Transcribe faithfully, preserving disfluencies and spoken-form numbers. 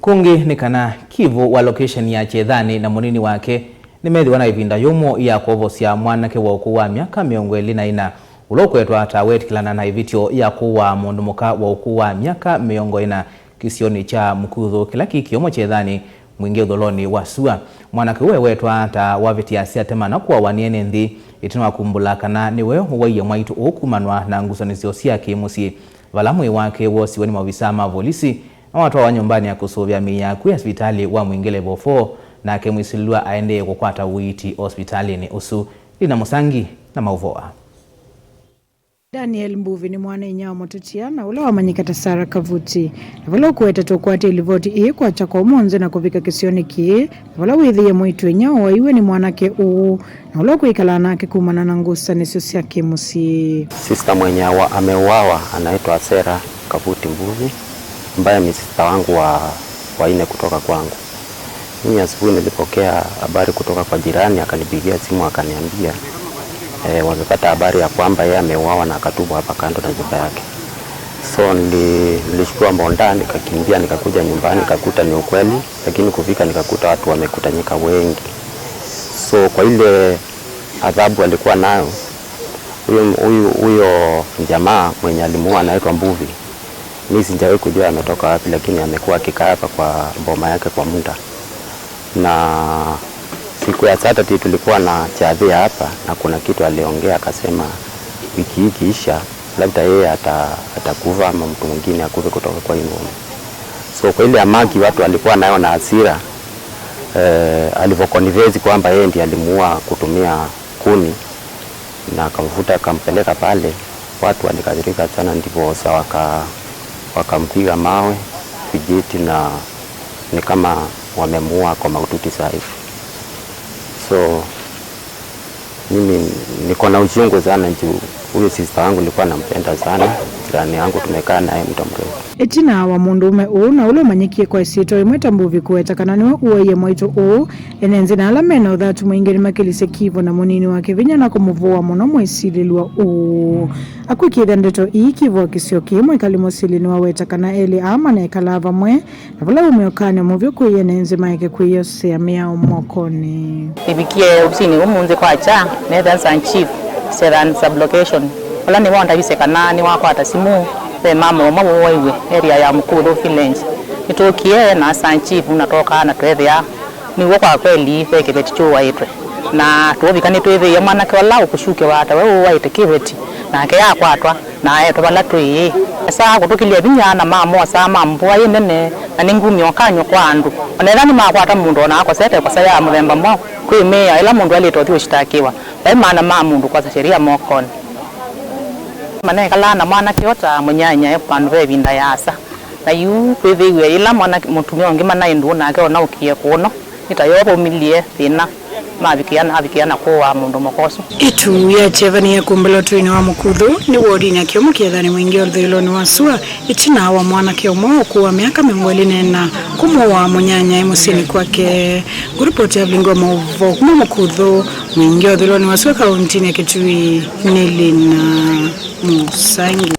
Kũngĩ nĩ kana Kivu wa location ya Kyethanĩ na mũnini wake nĩmethĩwa na ĩvinda yũmũ ya kwovosya mwanake wa ũkũũ wa myaka mĩongo ĩlĩ na ĩna, ũla ũkwetwa ta weetĩkĩlana na ĩvĩtyo ya kũaa mũndũ mũka wa ũkũũ wa myaka mĩongo ĩna kĩsionĩ kya Mukuthu, kĩla kĩ kĩomo Kyethanĩ, mwingĩ ũthũlonĩ wa sua. Mwanake ũũ ewetwa ta wavĩtĩasya ate mana kũawa nĩ ene nthĩ, ĩtina wa kumbũla kana nĩwe ũwaie mwaitũ ũũ kumanwa na ngusanĩsyo sya kĩ-mũsyĩ, vala mwĩĩ wake wosiwe nĩ maovisaa ma volisi na watwawa nyũmbanĩ ya kũsũvĩa mĩĩ ya akw'ũ ya sivitalĩ wa Mwingĩ Level four, nake mwĩsilĩlw'a aendee kũkwata ũiiti osivitalĩnĩ ũsu. Lina Mũsangi na maũvoo aa. Daniel Mbuvi nĩ mwana-inyia wa mũtũtia na ũla wamanyĩka ta Sarah Kavuti, na vala ũkũwetetwe ũkwatie livoti ĩĩ kwakya kwa ũmũnthĩ na kũvika kĩsionĩ kĩĩ, na vala wĩthĩie mwĩĩtu-a-inyia ũaiwe nĩ mwanake ũũ, na ũla ũkwĩkalaa nake kumana na ngusanĩsyo sya kĩ-mũsyĩ. Sister mwenye awa-, ameuawa anaitwa Sarah Kavuti Mbuvi, ambaye ni sister wangu wa, wa nne kutoka kwangu. Mimi asubuhi nilipokea habari kutoka kwa jirani, akanipigia simu akaniambia, eh, wamepata habari ya kwamba yeye ameuawa na akatupwa hapa kando na nyumba yake. So nili-, nilishukua mbonda, nikakimbia, nikakuja nyumbani, nikakuta ni ukweli, lakini kufika nikakuta watu wamekutanyika wengi. So kwa ile adhabu alikuwa nayo, huyo, huyu, huyo jamaa mwenye alimuua anaitwa Mbuvi. Mi sijawahi kujua ametoka wapi, lakini amekuwa akikaa hapa kwa boma yake kwa muda. Na siku ya Saturday tulikuwa na chadhia hapa, na kuna kitu aliongea, akasema wiki hii ikiisha, labda yeye ata-, atakufa ama mtu mwingine akufe kutoka kwa hii ng'ombe. So kwa ile amaki watu walikuwa nayo na hasira, eh, alivyoconfess kwamba yeye ndiye alimuua kutumia kuni, na akamvuta akampeleka pale. Watu walikasirika sana, ndiposa waka-, wakampiga mawe vijiti, na ni kama wamemuua kwa mahututi saa hivi. So mimi niko na uchungu sana juu huyu sister wangu nilikuwa nampenda sana, jirani yangu, tumekaa naye muda mrefu. Ĩtina wa mũndũũme ũũ na ũla ũmanyĩkie kwa ĩsyĩtwa yĩmwe ta Mbuvi kũweta kana nĩwe ũaie mwaitũ ũũ, ene nthĩ na ala me na ũthatu mwingĩ nĩmakilisye Kivu na mũnini wake vinya na kũmũvũa mũno mwĩsilĩlw'a ũũ. Akwĩkĩĩthya ndeto ii, Kivu wa kĩsio kĩĩ, mwĩkali mũsilĩ nĩwaweta kana elĩ aa manekalaa vamwe, na vala waumya ũkany'o mũvyũ kwĩ ene nthĩ maeke kwĩyosea mĩao mokonĩ. Nĩvikie ovisinĩ ũmũnthĩ kwakya, neethĩa San Chief, Seran Sublocation, ũla nĩwe ũndavisye kana nĩwakwata simũ ve mama ũmwe wũwaiwe area ya Mukuthu Village. Nĩtũkie na San Chief na twoka na tweethĩa nĩw'o kwa kweli ve kĩveti kyũwaĩtwe. Na tũũvika nĩtwĩthĩie mwanake ũla ũkũsyũkĩwa ta we ũwaĩte kĩveti, nake akwatwa na aetwe vala twĩ. Esa kũtũkĩlya vinya na mamosa ma mbũa yĩ nene, na nĩngumya ũkany'o kwa andũ. O na ethĩwa nĩmakwata mũndũ o na akosete ĩkosa ya mũthemba mwaũ, kwĩ mĩao ĩla mũndũ aĩlĩte ũthi ũshitakiwa. Vai maana ma mũndũ kwosa sheria mokonĩ. Manekalaa na mwanake ũũ ta mũnyanyae vandũ ve ĩvinda yaasa. Na yu kwĩthĩiwe yĩla mwana mũtumĩa ũngĩ manaĩ ndũũ nake onaũkie kũũno, nĩ ta yo vaumilye thĩna, mavikĩana, avikĩana kũaa mũndũ mũka ũsu. Ĩtu ya Kyeva nĩyekumbĩlwa ũtũinĩ wa Mukuthu nĩ wodinĩ ya kĩomo Kyethanĩ mwingĩ ũthũĩlonĩ wa sua, ĩtina wa mwanake ũmwe wa ũkũũ wa myaka mĩongo ĩlĩ na ĩna kũmũaa mũnyanyae mũsyĩnĩ kwake. Ngũripoti ya Vilingi wa Maũvoo kuma Mukuthu mwingĩ ũthũĩlonĩ wa sua kauntinĩ ya Kitui nĩ Lina Mũsangi.